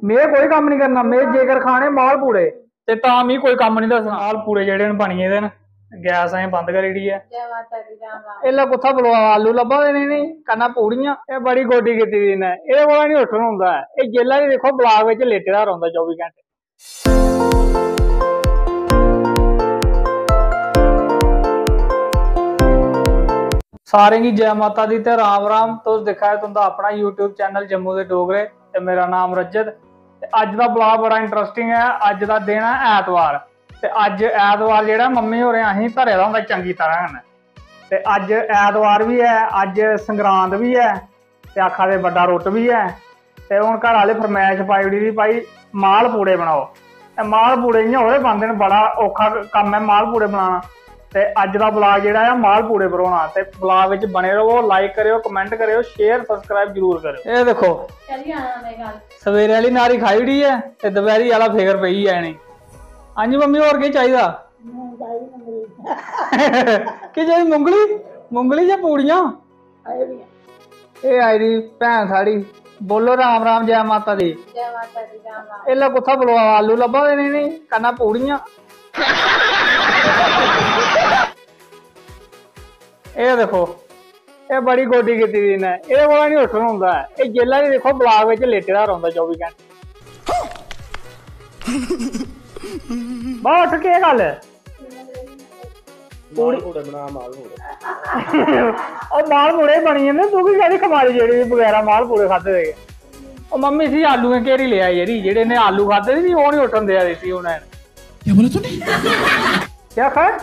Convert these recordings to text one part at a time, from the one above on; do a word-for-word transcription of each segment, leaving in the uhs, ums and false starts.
में कोई कम्म नहीं करना, में जेकर खाने माल पूड़े ते तां मी कोई कम्म नहीं दस्सना। माल पूड़े जेह्ड़े न बनी गेदे न, गैस असें बंद करी ओड़ी ऐ। जै माता दी, राम राम। एल्लै कुत्थै बलोआ, आलू लब्भा दे न इ'नेंगी, कन्नै पूड़ियां। एह् बड़ी गोड्डी कीती दी इ'न्नै, एह्दे कोला निं उट्ठन होंदा ऐ। एह् जेल्लै बी दिक्खो ब्लॉग बिच लेटे दा रौंह्दा चौबी घैंटे। सारें गी जै माता दी ते राम राम। तुस दिक्खा दे तुं'दा अपना YouTube चैनल जम्मू दे डोगरे ते मेरा नाम रजत। ते अज्ज दा ब्लॉग बड़ा इंटरेस्टिंग ऐ। अज्ज दा दिन ऐ ऐतवार, ते अज्ज ऐतवार जेह्ड़ा मम्मी होरें असेंगी धरे दा होंदा चंगी तरह कन्नै। ते अज्ज ऐतवार बी ऐ, अज्ज संगरांद बी ऐ, ते आखा दे बड्डा रुट्ट बी ऐ। ते हून घर आह्ले फरमैश पाई ओड़ी दी, "भाई, माल पूड़े बनाओ।" ते माल पूड़े इ'यां ओह्दे बनदे न, बड़ा औखा कम्म ऐ माल पूड़े बनाना। ते अज्ज दा ब्लॉग जेह्ड़ा ऐ, माल पूड़े पर होना। ते ब्लॉग बिच बने र'वो, लाइक करेओ, कमेंट करेओ, शेयर, सब्सक्राइब जरूर करेओ। एह् दिक्खो, चली जाना मेरे गल्ल। सवेरे आह्ली नारी खाई ओड़ी ऐ ते दपैह्री आह्ला फिकर पेई गेआ इ'नेंगी। हां जी मम्मी, होर केह् चाहिदा? मूंग चाहिदी, मूंगली। केह् चाहिदी? मुंगली? मुंगली जां पूड़ियां? आए भी हैं। एह् आई दी भैन साढ़ी, बोलो राम राम, जै माता दी। जै माता दी, राम राम। एल्लै कुत्थै बलोआ, आलू लब्भा दे न इ'नेंगी, कन्नै पूड़ियां। एह् दिक्खो, एह् बड़ी गोड्डी कीती दी इ'न्नै, एह्दे कोला निं उट्ठन होंदा ऐ। एह् जेल्लै बी दिक्खो ब्लॉग बिच लेटे दा रौंह्दा चौबी घैंटे। बा उट्ठ, केह् गल्ल ऐ? माल पूड़े बना, माल पूड़े। ओह् माल पूड़े बनी जंदे, तूं की कैह्दी खमारी जेह्ड़ी बगैरा माल पूड़े खाद्धे दे गै? ओह् मम्मी इसी आलूएं घेरी लेआ जेह्ड़ी, जेह्ड़े इ'न्नै आलू खाद्धे दे नी, ओह् निं उट्ठन देआ दी इसी हून। क्या बोला तूने? केह् आखा दे?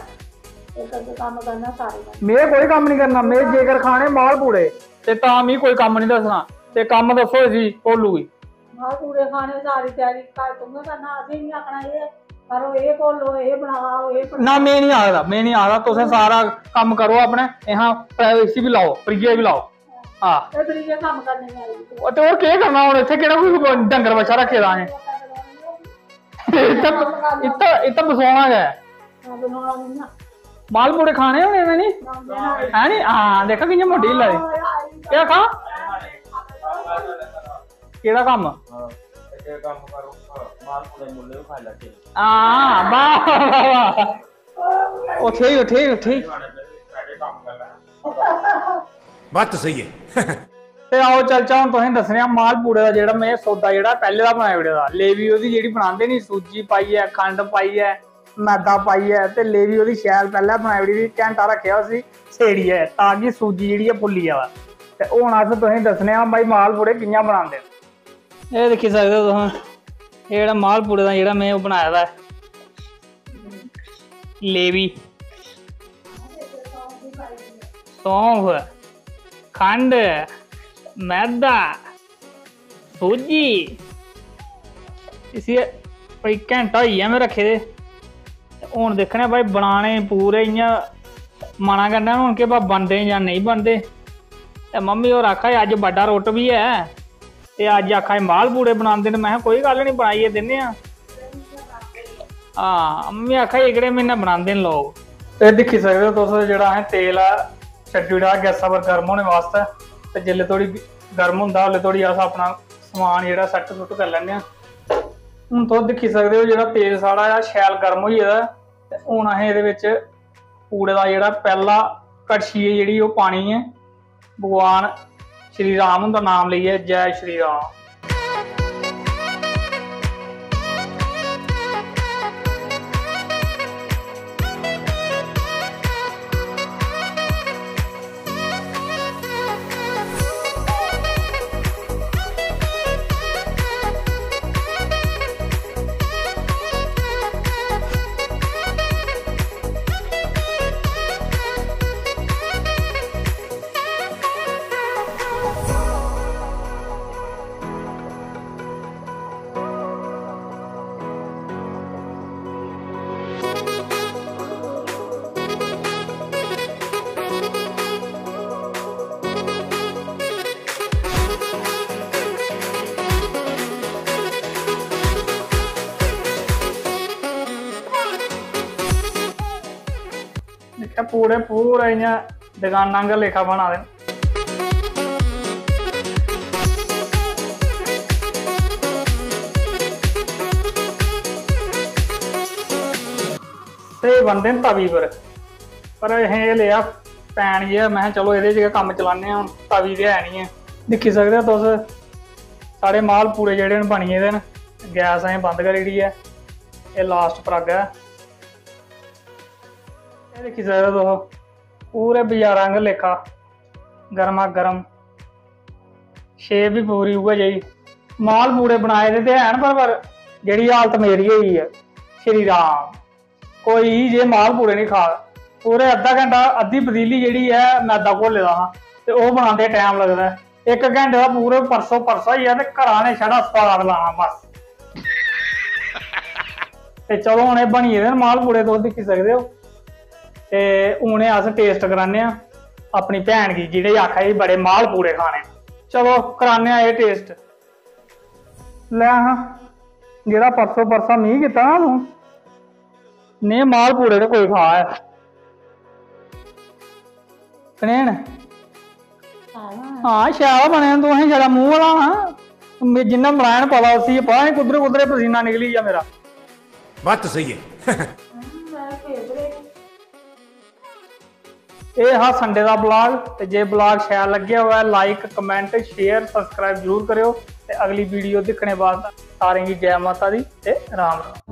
इक अग्गें कम्म करना सारे कम्म। में कोई कम्म निं करना, में जेकर खाने माल पूड़े ते तां मी कोई कम्म निं दस्सना। ते कम्म दस्सो इसी भोलू गी। माल पूड़े खाने, सारी त्यारी घर तुसें करना, असें निं आखना एह् करो, एह् घोलो, एह् बनाओ, एह् बनाओ। ना, में निं आखदा, में निं आखदा, तुसें सारा कम्म करो अपने। इहां इसी बी लाओ, प्रिया गी बी लाओ। हां। ते प्रिया कम्म करने गी आई दी। ते होर केह् करना हून, इत्थै केह्ड़ा कोई डंगर बच्छा रक्खे दा असें? इत्थै, इत्थै, इत्थै बसोना गै। माल पूड़े खाने होने ना नी? है नी? हां, देखो कि'यां मुंडी हिल्ला दी। केह् आखा? केह्ड़ा कम्म? हां, वाह, वाह, वाह। उत्थे ही, उत्थे ही, उत्थे ही। बात तो सही है। ते आओ चलचा, हून तुसें दस्सने आं माल पूड़े दा जेह्ड़ा में सौदा जेह्ड़ा पैह्ले दा बनाई ओड़े दा। लेवी ओह्दी जेह्ड़ी बनांदे नी, सूजी पाइयै, खंड पाइयै, मैदा पाइयै, ते लेवी ओह्दी शैल पैह्ले बनाई ओड़ी दी। घैंटा रक्खेआ उसी सेड़ियै, ताकि सूजी जेह्ड़ी ऐ फुल्ली जावै। ते हून अस तुसें दस्सने आं भाई माल पूड़े कि'यां बनांदे न। एह् दिक्खी सकदे ओ तुस, एह् जेह्ड़ा माल पूड़े दा जेह्ड़ा में ओह् बनाए दा ऐ, लेवी, सौंफ, खंड, मैदा, सूजी, इसी कोई घैंटा होई गेआ में रक्खे दे। ते हून दिक्खने भाई बनाने पूरे इ'यां मना कन्नै, हून केह् पता बनदे जां नेईं बनदे। ते मम्मी होर आखा दे अज्ज बड्डा रुट्ट बी ऐ, ते अज्ज आखा दे माल पूड़े बनांदे न। में कोई गल्ल निं, बनाइयै दिन्ने आं। हां, मम्मी आखा दे एह्कड़े म्हीने बनांदे न लोक। ते दिक्खी सकदे ओ तुस, जेह्ड़ा असें तेल ऐ छड्डी ओड़े दा गैसा पर गर्म होने बास्तै। ते जेल्लै धोड़ी गर्म होंदा, उसलै धोड़ी अस अपना समान जेह्ड़ा सैट्ट सुट्ट करी लैन्ने आं। हून तुस दिक्खी सकदे ओ, जेह्ड़ा तेल साढ़ा ऐ शैल गर्म होई गेदा ऐ। ते हून असें एह्दे बिच पूड़े दा जेह्ड़ा पैह्ला कड़छी ऐ जेह्ड़ी, ओह् पानी ऐ। भगवान श्री राम हुंदा नाम लेइयै, जय श्री राम। दिक्खेआ, पूरे, पूरे इ'यां दकानां आंह्गर लेखा बना दे न। ते बनदे न तवी पर। पर असें एह् लेआ पैन जेहा, में चलो एह्दे च गै कम्म चलाने आं, हून तवी ते है निं ऐ। दिक्खी सकदे ओ तुस, साढ़े माल पूड़े जेह्ड़े न बनी गेदे न। गैस असें बंद करी ओड़ी ऐ। एह् लास्ट पर अग्ग ऐ। एह् दिक्खी सकदे ओ तुस, पूरे बजारा आंह्गर लेखा गर्मा गर्म। शेप बी पूरी उ'ऐ जेही। माल पूड़े बनाए दे ते हैन, पर पर जेह्ड़ी हालत मेरी होई ऐ, श्री राम, कोई जे माल पूड़े निं खा। पूरे अद्धा घैंटा, अद्धी पतीली जेह्ड़ी ऐ, मैदा घोले दा हा, ते ओह् बनांदे टैम लगदा ऐ। इक घैंटे दा पूरे परसों परसा होई गेआ, ते घरा ने छड़ा सोआद लाना बस। ते चलो, हून एह् बनी गेदे न माल पूड़े, तुस दिक्खी सकदे ओ। ते हून एह् अस टेस्ट कराने आं अपनी भैन गी, जेह्ड़े आखा दी बड़े माल पूड़े खाने। चलो, कराने आं एह् टेस्ट। लै हां, जेह्ड़ा परसों परसा मिगी कीता ना तूं, नेह् माल पूड़े ते कोई खा ऐ। कनेह् न? हां, शैल बने न। तूं असें छड़ा मूंह आह्ला हां। में जिन्ना बनाया ना, पता उसी, पता निं कुद्धर कुद्धर पसीना निकली गेआ मेरा। बात तो सही है। एह् हा संडे दा ब्लॉग। ते जे ब्लॉग शैल लग्गेआ होऐ, लाइक, कमेंट, शेयर, सब्सक्राइब जरूर करेओ। ते अगली वीडियो दिक्खने बाद सारें गी जै माता दी ते राम राम।